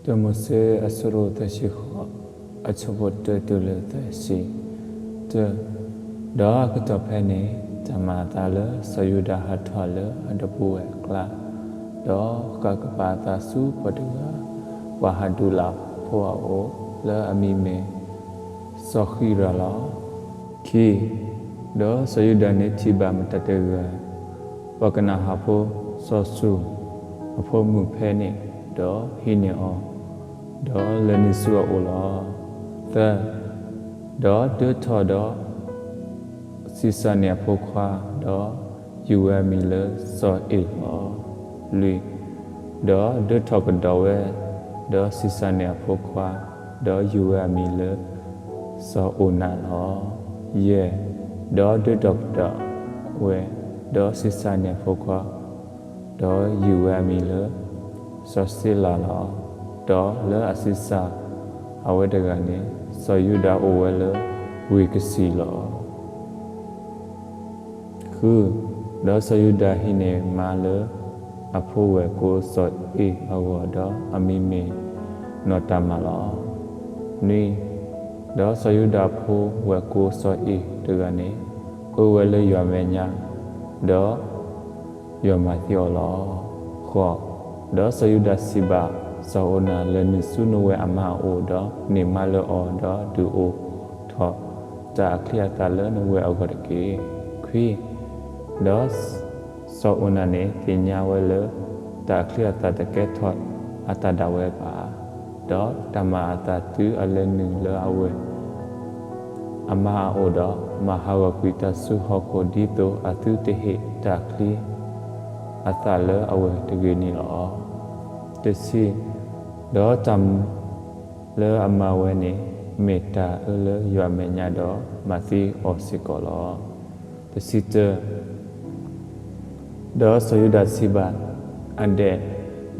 တၢမိၤၡ့အဆၢဒိၣ်သၢဆံဃိး, အဆၢဖိတၢတုၤလၢသၢဆံတၢ, ဒီးအကတီၢ်ဖဲန့ၣ် တၢ်မၤအသးလၢစီၤယူဒၤဟးထီၣ်လၢအဒီပုၢ်ဝဲၢ်အကျါ, ဒီးဃၣ်ကပၤအသးဆူပှၤတဂၤ, ပှၤဟးဒူလၣ်ဖိအအိၣ်, လၢအမံၤမ့ၢ်စီၤဃံရၤလီၤ. ခံ, ဒီးစီၤယူဒၤန့ၣ်ထံၣ်ဘၣ်မတၤတဂၤ ပှၤကနၤဧၣ်ဖိစီၤၡူၣ်အဖိမုၣ်ဖဲန့ၣ်, ဒီးဟံးန့ၢ်အီၤ, ဒီးလဲၤနုာ်ဆူအအိၣ်လီၤ. သၢ, ဒီးဒၢထီၣ်ဒီး ဆံးစၢ်န့ၢ်အဖိခွါ, ဒီးယုၢ်ဝဲအမံၤလၢစီၤအ့ၣ်လီၤ. လွံၢ်, ဒီးဒၢထီၣ်ကဒီးဝဲ, ဒီးဆံးစၢ်န့ၢ်အဖိခွါ, ဒီးယုၢ်ဝဲအမံၤလၢစီၤအိၣ်နၤလီၤ. ယဲၢ်, ဒီးဒၢထီၣ်ကဒီးဝဲ, ဒီးဆံးစၢ်န့ၢ်အဖိခွါ, ဒီးယုၢ်ဝဲအမံၤလၢစီၤၡ့လၤလီၤ. ဒီးလၢအဆံးစၢ်အဝဲတဂၤန့ၣ်, စီၤယူဒၤအိၣ်ဝဲလၢဝ့ၢ်ကစံၣ်လီၤ. ဃု, ဒီးစီၤယူဒၤဟံးန့ၢ်မါလၢအဖိဝဲၢ်ကိစီၤအ့ၣ်အဂီၢ်, ဒီးအမံၤမ့ၢ်နီၢ်တၤမၢ်လီၤ. နွံ, ဒီးစီၤယူဒၤဖိဝဲၢ်ကိစီၤအ့ၣ်တဂၤန့ၣ်, အၢဝဲလၢယွၤမဲာ်ညါ, ဒီးယွၤမၤသံအီၤလီၤ. ဃိး, ဒီးစီၤယူဒၤစံးဘၣ်စီၤအိၣ်နၤ, လဲၤနုာ်ဆူနဝဲၢ်အမါအအိၣ်, ဒီးန့ၢ်မါလၢအီၤ, ဒီးဒုးအိၣ်ထီၣ်တၢ်အချံအသၣ်လၢနဝဲၢ်အဂီၢ်တက့ၢ်. ခွံ, ဒီးစီၤအိၣ်နၤန့ၣ် သ့ၣ်ညါဝဲလၢ တၢ်အချံအသၣ်တကဲထီၣ်အတၢ်ဒၣ်ဝဲဘၣ်, ဒီးတၢ်မၤအသးတုၤအလဲၤနုာ်လၢအဝဲၢ် အမါအအိၣ်ဒီး, မၤဟးဂီၤကွံာ်တၢ်ဆူဟီၣ်ခိၣ် ဒ်သိးအသုတဟ့ၣ်တၢ်ချံအသၣ်လၢအဝဲၢ်တဂ့ၤန့ၣ်လီၤ. တဆံ, ဒီးတၢ်လၢအမၤဝဲန့ၣ် မ့ၢ်တၢ်အၢလၢယွၤအမဲာ်ညါဒီး မၤသံအီၤစ့ၢ်ကီးလီၤ. တဆံတၢ, ဒီးစီၤယူဒၤစံးဘၣ်အဒဲၣ်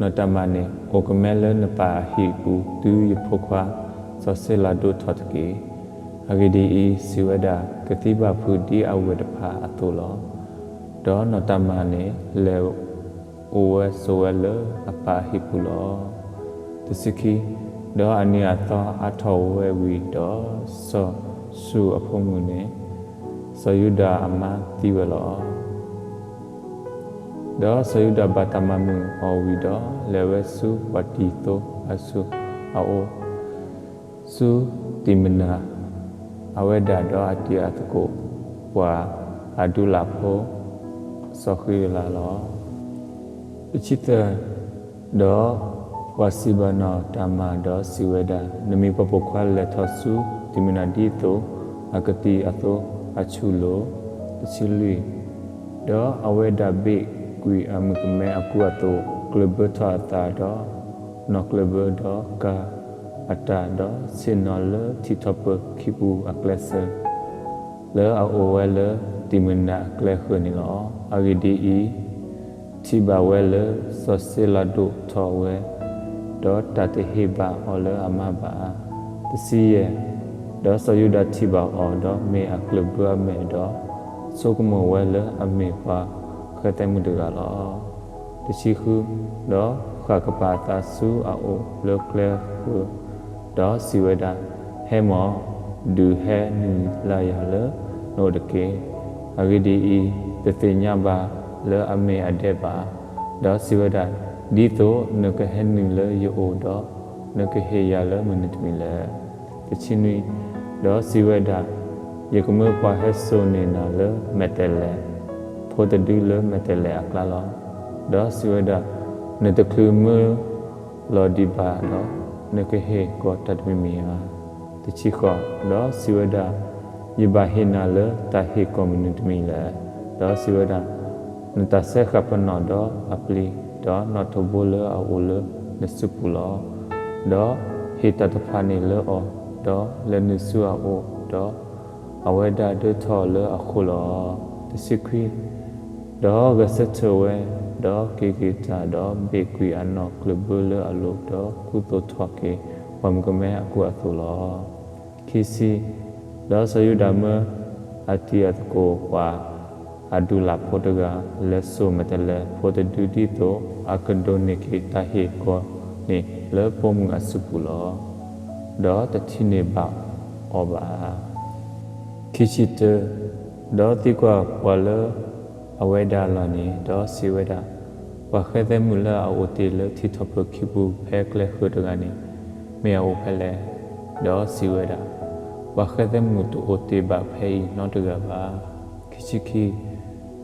နီၢ်တၤမၢ်န့ၣ်, အိၣ်ကမဲလၢနပၢ်အဟံၣ်ပူၤ တုၤယဖိခွါစီၤၡ့လၤဒိၣ်ထီၣ်တက့ၢ်. အဂ့ၢ်ဒ်အံၤ, စံးဝဲဒၣ်, ကသံဘၣ်ဖုးဒ်အဝဲၢ်တဖၣ်အသိးလီၤ. ဒီးနီၢ်တၤမၢ်န့ၣ် လဲၤအိၣ်ဝဲဆိးဝဲလၢအပၢ်အဟံၣ်ပူၤလီၤ. တဆံခံ, ဒီးအနံၤအသီအါထီၣ်ဝဲဝံၤဒီး, စီၤၡူၣ်အဖိမုၣ်န့ၣ် စီၤယူဒၤအမါသံဝဲလီၤ. ဒီးစီၤယူဒၤဘၣ်တၢ်မၤမုာ်အီၤဝံၤဒီး, လဲၤဝဲဆူပှၤတံၤသကိးအစုအအိၣ် ဆူတံၤမနၤ, အဝဲဒၣ်ဒီးအတံၤအသကိး ပှၤဟးဒူလၣ်ဖိ စီၤဃံရၤလီၤ. တဆံသၢ, ဒီးပှၤစံးဘၣ်နီၢ်တၤမၢ်ဒီးစံးဝဲဒၣ်, နမံၤပှၤပိာ်ခွါလဲၤထီၣ်ဆူတံၤမနၤဒ်သိးအကတံၤအသိးအဆူၣ်လီၤ. တဆံလွံၢ်, ဒီးအဝဲဒၣ်ဘ့ၣ်ကွံာ်အမုၣ်ကမဲအကူအသိး, ကျၢၢ်ဘၢထီၣ်အသးဒီးနီၢ်ကျၢၢ်ဘၢ, ဒီးကၤအတၢ်, ဒီးဆ့ၣ်နီၤလၢထံထီၣ်ပၢၤခံပူၤအကျဲစၢၤ လၢအအိၣ်ဝဲလၢတံၤမနၤအကျဲဃၢၤန့ၣ်လီၤ. အဂ့ၢ်ဒ်အံၤ, ထံၣ်ဘၣ်ဝဲလၢစီၤၡ့လၤဒိၣ်ထီၣ်ဝဲ, ဒီးတၢ်တဟ့ၣ်ဘၣ်အီၤလၢအမါဘၣ်. တဆံယဲၢ်, ဒီးစီၤယူဒၤထံၣ်ဘၣ်အီၤ, ဒီးမ့ၢ်အကျၢၢ်ဘၢအမဲာ်, ဒီးဆိကမိၣ်ဝဲလၢအမ့ၢ်ပှၤဃဲသဲမုၣ်တဂၤလီၤ. တဆံဃု, ဒီးဃၣ်ကပၤအသးဆူအအိၣ်လၢကျဲဃၢၤ, ဒီးစံးဝဲဒၣ်, ဟဲမီၢ်, ဒုးဟဲနုာ်လၢယၤလၢနအိၣ်တက့ၢ်. အဂ့ၢ်ဒ်အံၤ, တသ့ၣ်ညါဘၣ်လၢအမ့ၢ်အဒဲးဘၣ်. ဒီးစံးဝဲဒၣ်, ဒ်သိးနကဟဲနုာ်လၢယအိၣ်ဒီး, နကဟ့ၣ်ယၤလၢမနုၤတမံၤလဲၣ်. တဆံနွံ, ဒီးစံးဝဲဒၣ်, ယကမၢပှၤဟဲစိာ်န့ၢ်နၤလၢမဲာ်တဲးလဲး, ဖိတဒုလၢမဲာ်တဲးလဲးအကျါလီၤ. ဒီးစံးဝဲဒၣ်, နတချုးမၢလီၤဒံးဘၣ်ဒီး, နကဟ့ၣ်ကီၤတၢ်တမံၤမံၤဧါ. တဆံဃိး, ဒီးစံးဝဲဒၣ်, ယဘၣ်ဟ့ၣ်နၤလၢတၢ်ဟ့ၣ်ကီၤမနုၤတမံၤလဲၣ်. ဒီးစံးဝဲဒၣ်, နတၢ်စဲဃာ်ပနီၣ်ဒီးအပျံၤ, ဒီးနီၣ်ထိးဘိလၢအအိၣ်လၢနစုပူၤလီၤ. ဒီးဟ့ၣ်တၢ်တဖၣ်န့ၣ်လၢအီၤ, ဒီးလဲၤနုာ်ဆူအအိၣ်, ဒီးအဝဲဒၣ်ဒၢထီၣ်လၢအဃိလီၤ. တဆံခွံ, ဒီးဂဲၤဆၢထၢၣ်ဝဲ, ဒီးက့ၤက့ၤတၢ်, ဒီးဘ့ၣ်ကွံာ်အနီၢ်ကျၢၢ်ဘၢလၢအလိၤ, ဒီးကူသိးထီၣ်က့ၤပှၤမုၣ်ကမဲအကူအသိးလီၤ. ခံဆံ, ဒီးစီၤယူဒၤမၢအတံၤအသကိးပှၤဟးဒူလၣ်ဖိတဂၤ, လဲၤစိာ်မဲာ်တဲးလဲးဖိတဒုဒ်သိးအကဒိးန့ၢ်က့ၤတၢ်ဟ့ၣ်ကီၤ န့ၣ်လၢပိာ်မုၣ်အစုပူၤလီၤ. ဒီးတထံၣ်န့ၢ်ဘၣ်အီၤဘၣ်. ခံဆံတၢ, ဒီးသံကွၢ်ပှၤလၢအဝဲဒၣ်အလီၢ်န့ၣ်, ဒီးစံးဝဲဒၣ်, ပှၤဃဲသဲမုၣ်လၢအအိၣ်တ့ၢ်လၢထံထီၣ်ပၢၤခံပူၤဖဲကျဲဃၢၤတဂၤန့ၣ်, မ့ၢ်အအိၣ်ဖဲလဲၣ်. ဒီးစံးဝဲဒၣ်, ပှၤဃဲသဲမုၣ်တအိၣ်တ့ၢ်ဘၣ်ဖဲအံၤနီတဂၤဘၣ်. ခံဆံခံ,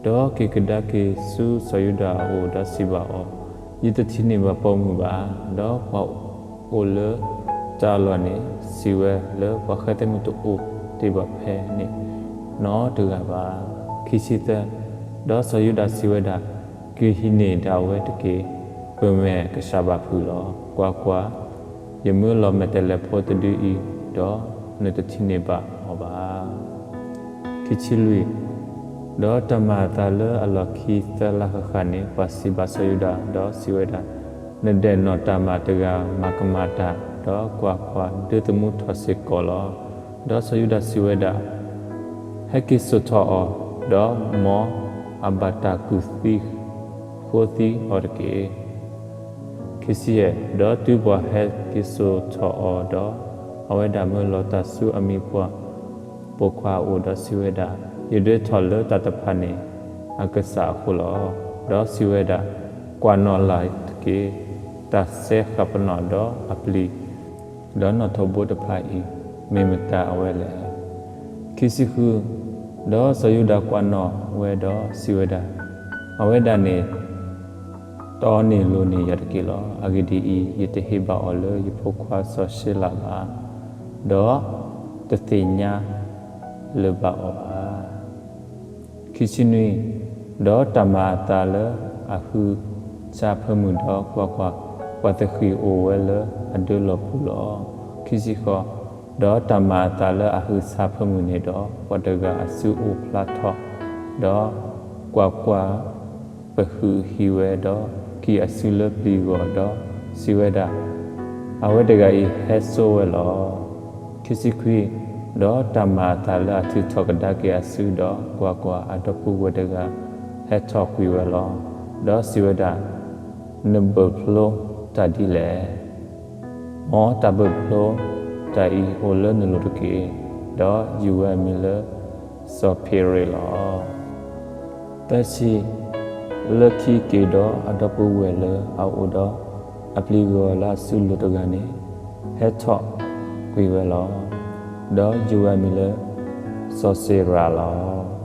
ဒီးက့ၤကဒါက့ၤဆူစီၤယူဒၤအအိၣ်, ဒီးစံးဘၣ်အီၤ, ယတထံၣ်န့ၢ်ဘၣ်ပိာ်မုၣ်ဘၣ်. ဒီးပှၤအိၣ်လၢတၢ်အလီၢ်န့ၣ် စံးဝဲလၢပှၤဃဲသဲမုၣ်တအိၣ်တ့ၢ်ဘၣ်ဖဲန့ၣ်နီတဂၤဘၣ်. ခံဆံသၢ, ဒီးစီၤယူဒၤစံးဝဲဒၣ်, က့ၤဟံးန့ၢ်ဒၣ်ဝဲတက့ၢ်. ပမဲာ်ကစၢ်ဘၣ်ဖုးလီၤ. ကွၢ်ကွၢ်, ယမၢလီၤမဲာ်တဲးလဲးဖိတဒုအံၤ, ဒီးနတထံၣ်န့ၢ်ဘၣ်အီၤဘၣ်. ခံဆံလွံၢ်, ဒီးတၢ်မၤအသးလၢအလီၢ်ခံသၢလါဃၣ်ဃၣ်န့ၣ်, ပှၤစံးဘၣ်စီၤယူဒၤ, ဒီးစံးဝဲဒၣ်, နဒဲးနီၣ်တၢ်မၤတဂၤမၤကမၣ်တၢ်, ဒီးကွၢ်ကွၢ်, ဒၢသမူထီၣ်စ့ၢ်ကီးလီၤ. ဒီးစီၤယူဒၤစံးဝဲဒၣ်, ဟဲက့ၤစိာ်ထီၣ်အီၤ, ဒီးမ်အဘၣ်တၢ်ကူၣ်သံဃိသံအီၤတက့ၢ်. ခံဆံယဲၢ်, ဒီးတုၤပှၤဟဲက့ၤစိာ်ထီၣ်အီၤဒီး, အဝဲဒၣ်မၢလီၤတၢ်ဆူအမံၤပှၢ်ပိာ်ခွါအအိၣ်, ဒီးစံးဝဲဒၣ်, ယဒၢထီၣ်လၢတၢ်တဖၣ်န့ၣ်အကစၢ်အဃိလီၤ. ဒီးစံးဝဲဒၣ်, ကွၢ်နီၣ်လၢ်တက့ၢ်. တၢ်စဲဃာ်ပနီၣ်ဒီးအပျံၤ, ဒီးနီၣ်ထိးဘိတဖၣ်အံၤ, မ့ၢ်မတၤအဝဲလဲၣ်. ခံဆံဃု, ဒီးစီၤယူဒၤကွၢ်နီၣ်ဝဲဒီးစံးဝဲဒၣ်, အဝဲဒၣ်န့ၣ် တီန့ၢ်လိၤန့ၢ်ယၤတက့ၢ်လီၤ. အဂ့ၢ်ဒ်အံၤ, ယတဟ့ၣ်ဘၣ်အီၤလၢယဖိခွါစီၤၡ့လးဘၣ်, ဒီးတသ့ၣ်ညါလၢၤဘၣ်အီၤဘၣ်. ခံဆံနွံ, ဒီးတၢ်မၤအသးလၢအဟုးဆါဖၢမုၢ်, ဒီးကွၢ်ကွၢ်, ပှၤသဃံးအိၣ်ဝဲလၢအဒၢလီၢ်ပူၤလီၤ. ခံဆံဃိး, ဒီးတၢ်မၤအသးလၢအဟုးဆါဖၢမုၢ်န့ၣ်ဒီး, ပှၤတဂၤအစုအိၣ်ဖျါထီၣ်, ဒီးကွၢ်ကွၢ်, ပဟုးဟံးဝဲဒီးကံၢ်အစုလၢပျံၤဂီၤ, ဒီးစံးဝဲဒၣ်, အဝဲတဂၤအံၤဟဲစိာ်ဝဲလီၤ. ခံဆံခွံ, ဒီးတၢ်မၤအသးလၢအထုးထီၣ်ကဒါက့ၤအစု, ဒီးကွၢ်ကွၢ်, အဒီပုၢ်ဝဲၢ်တဂၤဟဲထီၣ်ကွံာ်ဝဲလီၤ. ဒီးစံးဝဲဒၣ်, နဘၢၣ်ဖျိတၢ်ဒ်လဲၣ်. မ်တၢ်ဘၢၣ်ဖျိတၢ်အံၤအိၣ်လၢနလိၤတက့ၢ်. ဒီးယုၢ်ဝဲအမံၤလၢစီၤဖ့ရ့းလီၤ. သၢဆံ, လၢခံက့ၤဒီးအဒီပုၢ်ဝဲၢ်လၢအအိၣ်ဒီးအပျံၤဂီၤလၢအစုလိၤတဂၤန့ၣ် ဟဲထီၣ်ကွံာ်ဝဲလီၤ. ဒီးယုၢ်ဝဲအမံၤလၢစီၤစ့ရၤလီၤ.